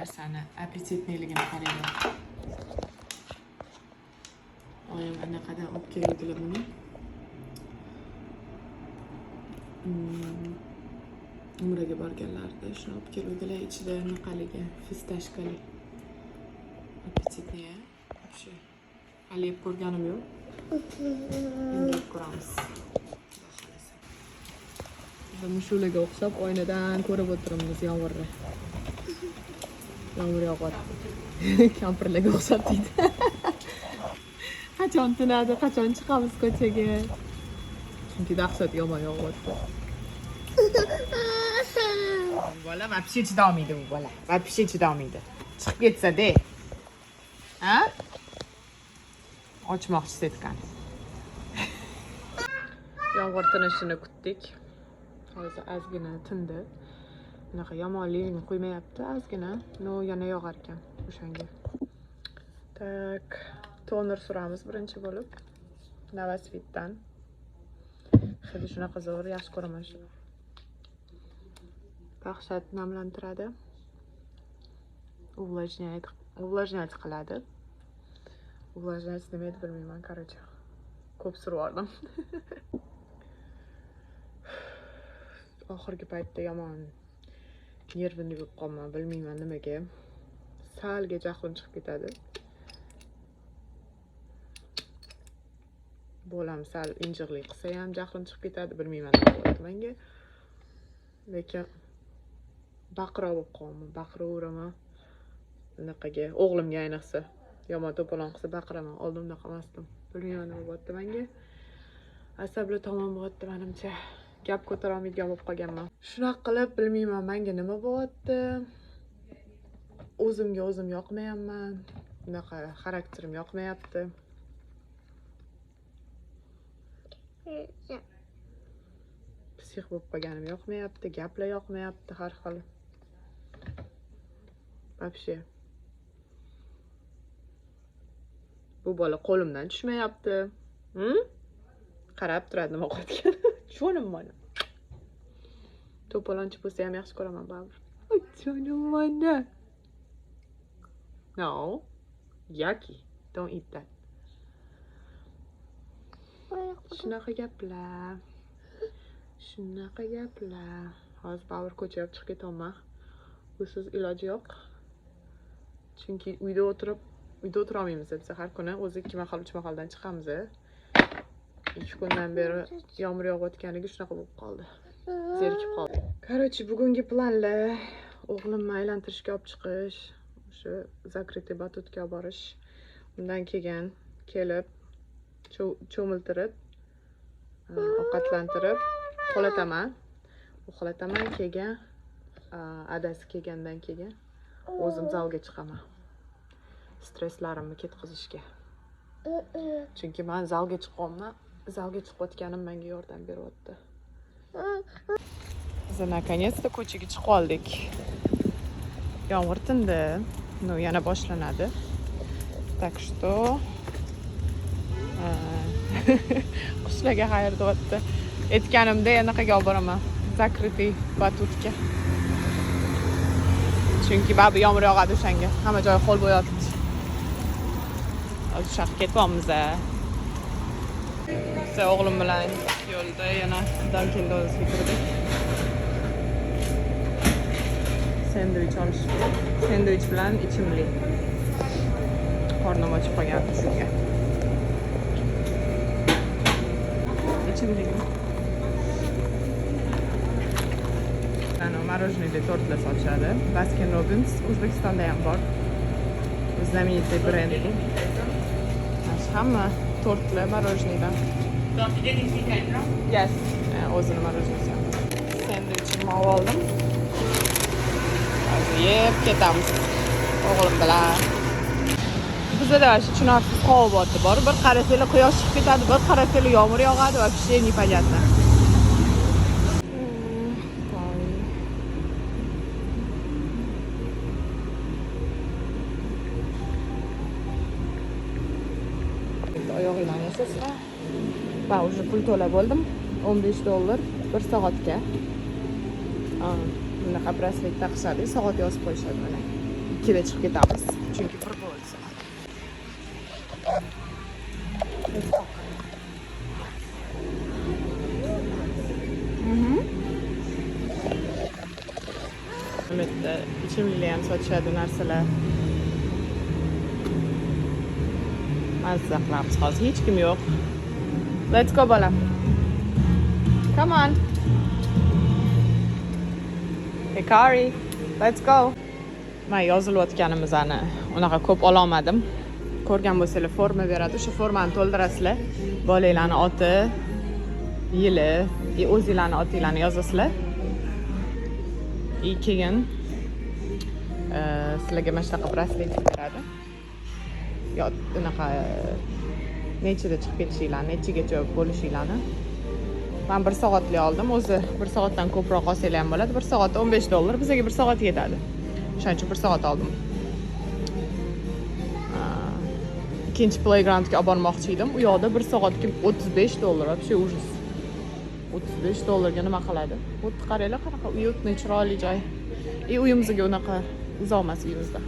Narsani аппетитный ligini qaranglar. Oyim anaqadan olib keluvdilar buni. Umraga borganlarida shuni olib keluvdilar, ichida anaqaligi, фисташка li. Аппетитный, вообще. Hali yeb ko'rganim yo'q. Endi yeb ko'ramiz. Xudo xohlasa. Biz mushuklarga o'xshab oynadan ko'rib o'tiribmiz yomg'irni. Yomg'ir yog'yapti. Kampirlarga o'xshab deydi. Qachon tinadi, qachon chiqamiz ko'chaga? Chunki dahshat yomon yog'yapti. Bu bola вообще chidolmaydi, bu bola. Вообще chidolmaydi. Chiqib ketsa-de. Ha? Ochmoqchi сетка ni. Yomg'ir tinishini kutdik. Hozir ozgina tindi. Unaqa yomon ливень quymayapti ozgina. Но, yana yog'ar ekan o'shanga. Так, toner suramiz birinchi bo'lib. Navasfitdan. Hidi shunaqa zo'r, yaxshi ko'raman shuni. Dahshat namlantiradi. Увлажняет, увлажнять qiladi. Увлажнять nima edi bilmayman, короче. Ko'p surib yubordim. Oxirgi paytda yomon нервный bo'lib qolman, bilmayman nimaga. Salga jahlim chiqib ketadi. Bolam sal injiqlik qilsa ham jahlim chiqib ketadi, bilmayman nima bo'lyapti menga. Lekin baqiroq bo'lib qolman, baqiraveraman. Anaqaga, o'g'limga ayniqsa yomon to'polon qilsa baqiraman. Oldin unaqa emasdim. Bilmayman nima bo'lyapti menga. Asabli tomon bo'lyapti menimcha. Gap ko'tara olmaydigan bo'lib qolganman. Shunaqa qilib bilmayman menga nima bo'lyapti. O'zimga o'zim yoqmayapman. Unaqa xarakterim yoqmayapti. Псих bo'lib qolganim yoqmayapti, gaplar yoqmayapti har xil. Вообще. Bu bola qo'limdan tushmayapti. Qarab turadi nima qilayotganini. Jonim mani. To'polonchi bo'lsa ham yaxshi ko'raman baribir. Ay, jonim mani. No. Yucky. Don't eat that. Shunaqa gaplar. Shunaqa gaplar. Hozir baribir ko'chaga chiqib ketaman. Busiz iloji yo'q. Chunki uyda o'tira olmaymiz biz har kuni. O'zi 2 mahal, 3 mahaldan chiqamiz. 2 kundan beri yomg'ir yog'ayotganligi shunaqa bo'lib qoldi. Zerikib qoldim. Короче, bugungi planlar o'g'limni aylantirishga olib chiqish, o'sha закрытый batutga olib borish. Undan keyin kelib cho'miltirib, ovqatlantirib uxlataman. Uxlataman, keyin adasi kelgandan keyin o'zim zalga chiqaman. Stresslarimni ketkazishga. Chunki men zalga chiqyapman. Zalga chiqayotganim menga yordam beryapti. Biz наконец-то ko'chaga chiqib oldik. Yomg'ir tindi. Но, yana boshlanadi. Так что qushlarga xayr deyapti. Aytganimda anaqaga olib boraman. Закрытый batutga. Chunki baribir yomg'ir yog'adi o'shanga. Hamma joy ho'l bo'lyapti. Hozir o'sha yoqqa ketyapmiz. Biz o'g'lim bilan yo'lda yana Dunkin Donutsga kirdik. Sendvich olishdi. Sendvich bilan ichimlik. Qornim ochib qolgan shunga. Ichimlik. Ana мороженое tortlar sotishadi. Baskin Robbins O'zbekistonda ham bor. Знаменитый brend bu. Mana shu hamma tortlar мороженое dan. Yes, o'zini мороженое si. Sendvichimni olib oldim. Hozir yeb ketamiz o'g'lim bilan. Bizada shu tushunarsiz havo bo'lyapti. Bor, bir qarasanglar quyosh chiqib ketadi, bir qarasanglar yomg'ir yog'adi, вообще непонятно. Voy. Oyog'inglarni yasasizlar. Va уже pul to'lab bo'ldim. $15 bir soatga. Bunaqa braslet taqishadi, soat yozib qo'yishadi mana. 2da chiqib ketamiz. Chunki 1 bo'ldi soat. Let's go. Bu yerda ichimliklar ham sotishadi, narsalar. Mazza qilamiz hozir. Hech kim yo'q. Let's go bolam. Come on. Hikari, let's go. Men yozilayotganimizni unaqa ko'p ololmadim. Ko'rgan bo'lsanglar forma beradi. O'sha formani to'ldirasizlar. Bolanglarning oti, yili, o'zinglarning otinglarni yozasizlar. Keyin sizlarga mana shunaqa braslet beradi. Yo, unaqa nechida chiqib ketishinglarni, nechagacha bo'lishinglarni. Men 1 soatlik oldim. O'zi 1 soatdan ko'proq olsanglar ham bo'ladi. 1 soatda $15, bizga 1 soat yetadi. O'shaning uchun 1 soat oldim. Ikkinchi playgroundga olib bormoqchi edim. U yoqda 1 soatga $35, вообще ужас. $35 ga nima qiladi? Bu yerda qaranglar, qanaqa уютный, chiroyli joy. Uyimizga unaqa uzoq emas uyimizda.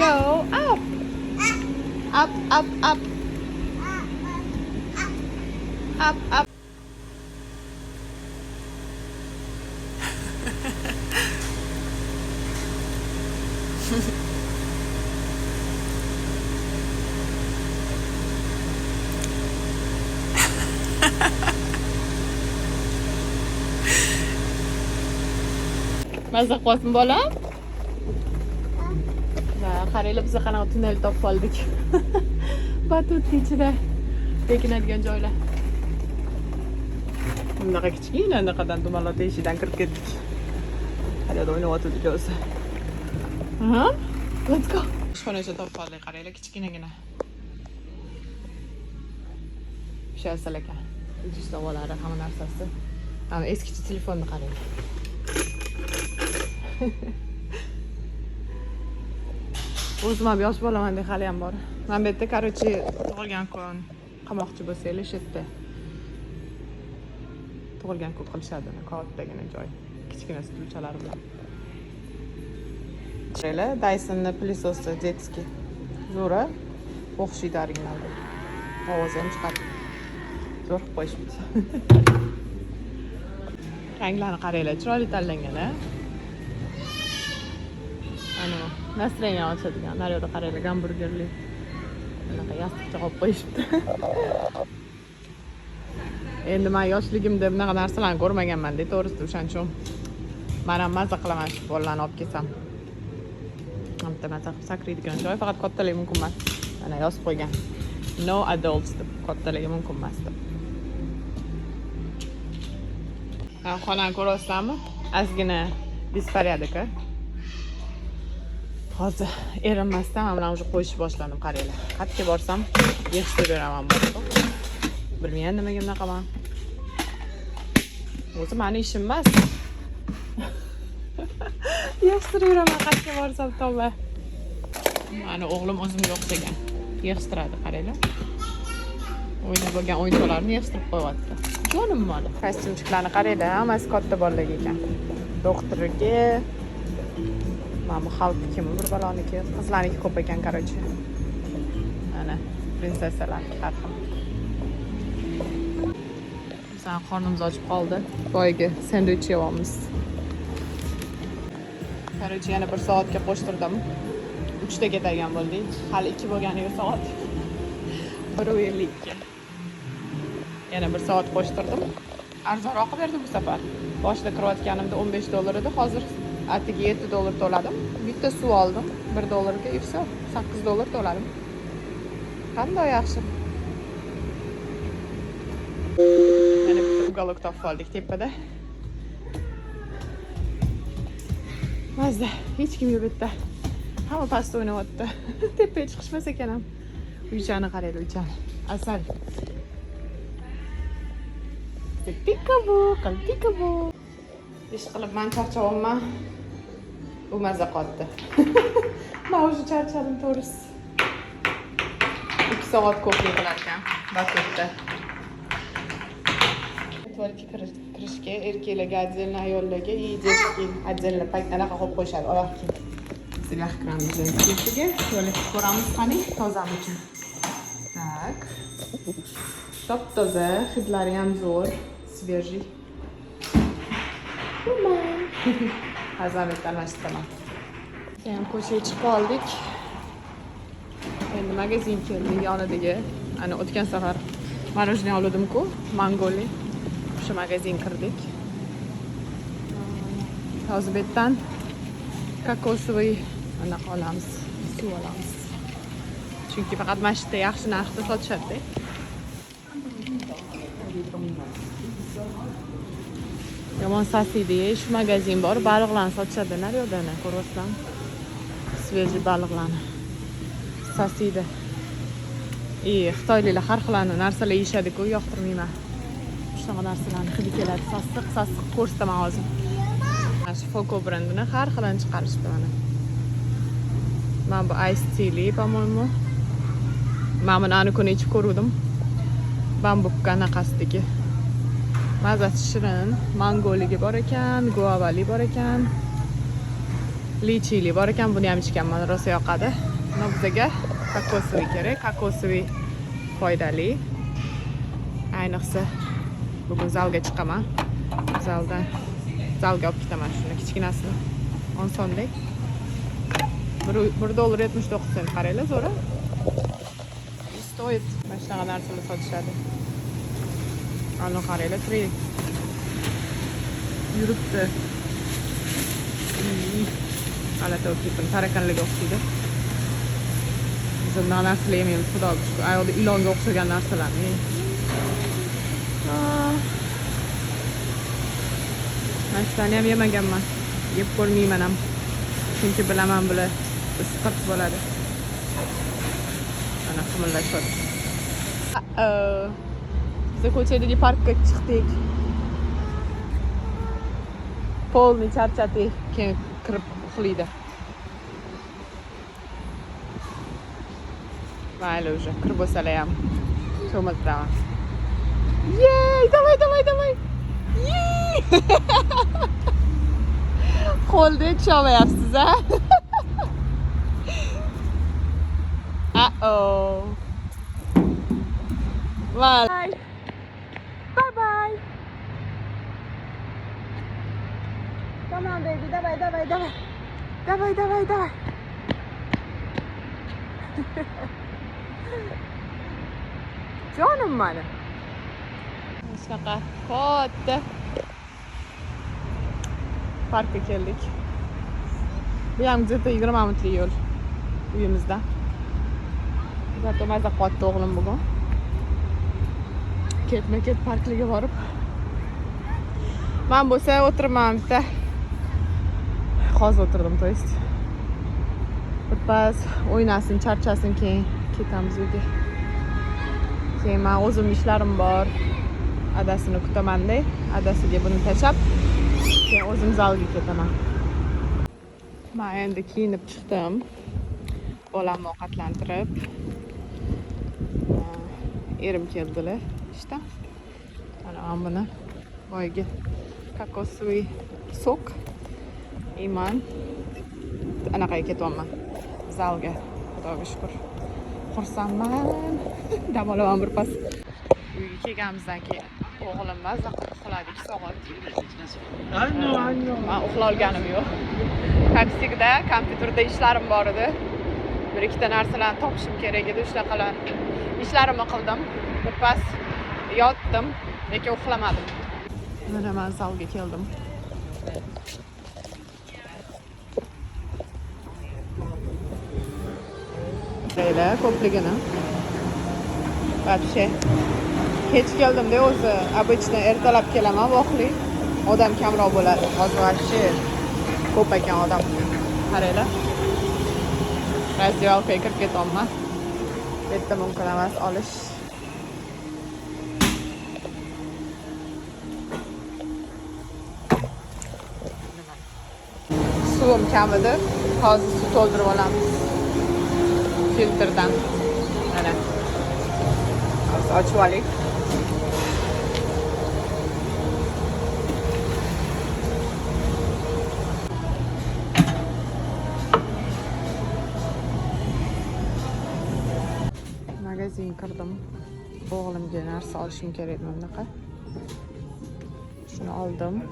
Go up. Up, up, up. Up, up. Mazza qilyapsizmi bolam? Va qaranglar, biz qanaqa tunnel topib oldik. Batut ichida bekinadigan joylar. Bunaqa kichkina anaqadan dumaloq eshigidan kirib ketdik. Qayerda o'ynayotgandik o'zi. Aha, let's go. Ishxonacha topib oldik, qaranglar, kichkinagina. O'sha asal ekan. Idish tovalari, hamma narsasi. Mana eskicha telefonni qaranglar. O'zim ham yosh bolaman deb hali ham bor. Mana bu yerda, короче, tug'ilgan kun qilmoqchi bo'lsanglar, shu yerda tug'ilgan kun qilishadi, kattagina joy, kichkina stulchalar bilan. Qaranglar, Dysonni пылесос i детский. Zo'ra, o'xshaydi originalga. Ovozi ham chiqadi. Zo'r qilib qo'yishibdi. Ranglarni qaranglar, chiroyli tanlangan, a? Ana, настроение ochadigan. Naryoqda qaranglar, gamburgerli. Bunaqa yostiqcha qo'yib qo'yishibdi. Endi men yoshligimda bunaqa narsalarni ko'rmaganman-da, to'g'risi, o'shaning uchun men ham maza qilaman shu bolalarni olib kelsam. Bitta maza qilib sakraydigan joy, faqat kattalarga mumkin emas. Mana yozib qo'ygan. No adults deb, kattalarga mumkin emas deb. Ha, xonani ko'ryapsizlarmi? Ozgina беспорядок. Hozir erinmasdan mana bularni уже qo'yishni boshladim, qaranglar. Qayerga borsam yig'ishtirib beraman bu. Bilmayman nimaga bunaqaman. O'zi mani ishim emas. Yig'ishtirib yuraman qayerga borsam tavba. Mani o'g'lim o'zimga o'xshagan. Yig'ishtiradi, qaranglar. O'ynab bo'lgan o'yinchoqlarni yig'ishtirib qo'yapti. Jonim moli. Kostyumchiklarni qaranglar, hammasi katta bolalarga ekan. Doktorga, mana bu Xalq kimi bir baloniki, qizlarniki ko'p ekan, короче. Mana prinsessalarniki har xil. Bizani qornimiz ochib qoldi. Boyagi sendvich yeyapmiz. Короче, yana 1 soatga qo'shtirdim. 3da ketadigan bo'ldik. Hali 2 bo'lgani yo'q soat. 1:52. Yana 1 soat qo'shtirdim. Arzonroq qilib berdi bu safar. Boshida kirayotganimda $15 edi, hozir atigi $7 to'ladim. Bitta suv oldim $1 ga, и всё, $8 to'ladim. Qanday yaxshi. Yana bitta uголок topib oldik tepada. Mazza, hech kim yo'q bu yerda. Hamma pastda o'ynayapti. Tepaga chiqishmas ekan ham. Uychani qaranglar, uychani. Asal. Pikabu, qil pikabu. Ish qilib men charchyapman. Bu mazza qotdi. Men уже charchadim, to'g'risi. 2 soat ko'plik qilar ekan batutda. Tualetga kirish Almashtirishga erkaklarga отдельно, ayollarga и детский отдельно anaqa qo'yib qo'yishadi, oyoq kiyim. Biz yoqqa kiramiz женский Tualetni ko'ramiz, qani tozamikin. Так. Top toza, hidlari ham zo'r, свежий. Hozir almashtiraman. Keyin ko'chaga chiqib oldik. Endi magazin keldik yonidagi. Ana o'tgan safar мороженое oldim-ku, mangoli. O'sha magazin kirdik. Hozir bu yerdan кокосовый anaqa olamiz, suv olamiz. Chunki faqat mana shu yerda yaxshi narxda sotishadi. Yomon sasiydi. Shu magazin bor, baliqlarni sotishadi naryoqda, ana ko'ryapsizlarmi? Свежий baliqlarni. Sasiydi. И xitoyliklar har xil narsalar yeyishadi-ku, yoqtirmayman. Shunaqa narsalarni hidi keladi. Sassiq, sassiq ko'rsataman hozir. Mana shu Foko brendini har xilini chiqarishdi mana. Mana bu Ice Tea'li, по-моему. Men buni ani kuni ichib ko'ruvdim. Bambuk anaqasidagi. Mazasi shirin, mangoligi bor ekan, guavali bor ekan, lichili bor ekan, buni ham ichganman, rosa yoqadi. Но bizaga кокосовый kerak, кокосовый foydali. Ayniqsa bugun zalga chiqaman. Zalda zalga olib ketaman shuni kichkinasini. Osonda. $1.79 qaranglar, zo'ra. И стоит. Mana shunaqa narsalar sotishadi. Ana qaranglar, tirik yuribdi. G'alati bo'lib ketdim, таракан larga o'xshaydi. Biz bunaqa narsalar yemaymiz, xudoga shukur. Ayoqda ilonga o'xshagan narsalarni. Mana shularni ham yemaganman. Yeb ko'rmayman ham. Chunki bilaman bular isqirt bo'ladi. Mana qimillashyapti. Biz ko'chadagi parkka chiqdik. Полный charchadik, keyin kirib uxlaydi. Mayli уже, kirib bo'lsalar ham cho'miltiraman. Yey, давай, давай, давай. Yey! Qo'lda yetisholmayapsiz, a? Uh-oh. Bye. Bye bye. Come on baby, давай, давай, давай. Давай, давай, давай. Jonim mani. Shunaqa katta parkka keldik. Bu ham где-то 20 minutlik yo'l uyimizdan. Зато maza qilyapti o'g'lim bugun. Ketma-ket parklarga borib. Men bo'lsa o'tiribman bitta. Hozir o'tirdim, то есть. Birpas o'ynasin, charchasin, keyin ketamiz uyga. Keyin men o'zim ishlarim bor. Adasini kutaman-da, adasiga buni tashlab, keyin o'zim zalga ketaman. Men endi kiyinib chiqdim. Bolamni ovqatlantirib, erim keldilar ishdan. Mana men buni boyagi кокосовый сок и man anaqaga ketyapman zalga. Xudoga shukur. Xursandman. Dam olaman birpas. Uyga kelganimizdan keyin o'g'lim mazza qilib uxladi 2 soat. Man uxla olganim yo'q. Как всегда, kompyuterda ishlarim bor edi. Bir ikkita narsalarni topishim kerak edi, shunaqalar ishlarimni qildim. Birpas yotdim, lekin uxlamadim. Mana men zalga keldim. Qaranglar ko'pligini. Вообще kech keldimda o'zi. Обычно ertalab kelaman, vaqtli. Odam kamroq bo'ladi. Hozir вообще ko'p ekan odam. Qaranglar. Раздевалка ga kirib ketyapman. Bu yerda mumkin emas olish. Suvim kam edi. Hozir suv to'ldirib olamiz. Filtrdan. Mana. Hozir ochib oling. Magazinga kirdim. O'g'limga narsa olishim kerak edi bunaqa. Shuni oldim.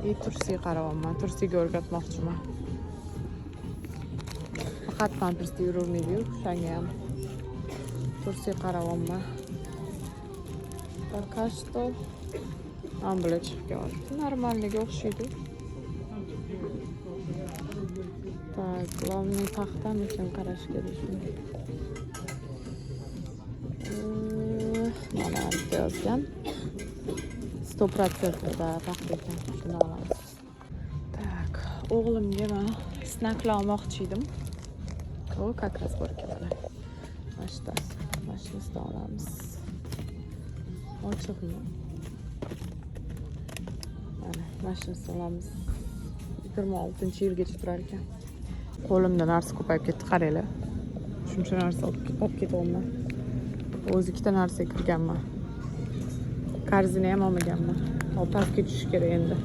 И трусы qarayapman. Трусы ga o'rgatmoqchiman. Faqat pampersda yuravermaydi-yu, o'shanga ham трусы qarayapman. Пока что mana bular chiqib kelyapti. Нормальный ga o'xshaydi. Так, главный paxtamikin, qarash kerak shuni. Mana bitta yozgan. 100% paxta ekan. Shuni olamiz. Так, o'g'limga man снэк lar olmoqchi edim. O, как раз bor ekan mana. Mana shu mana shunisidan olamiz. Ochiqmi? Mana shunisidan olamiz. 26-yilgacha turar ekan. Qo'limda narsa ko'payib ketdi, qaranglar. Shuncha narsa olib ketyapman. O'zi ikkita narsaga kirganman. Корзина ham olmaganman. Hop, pastga tushish kerak endi.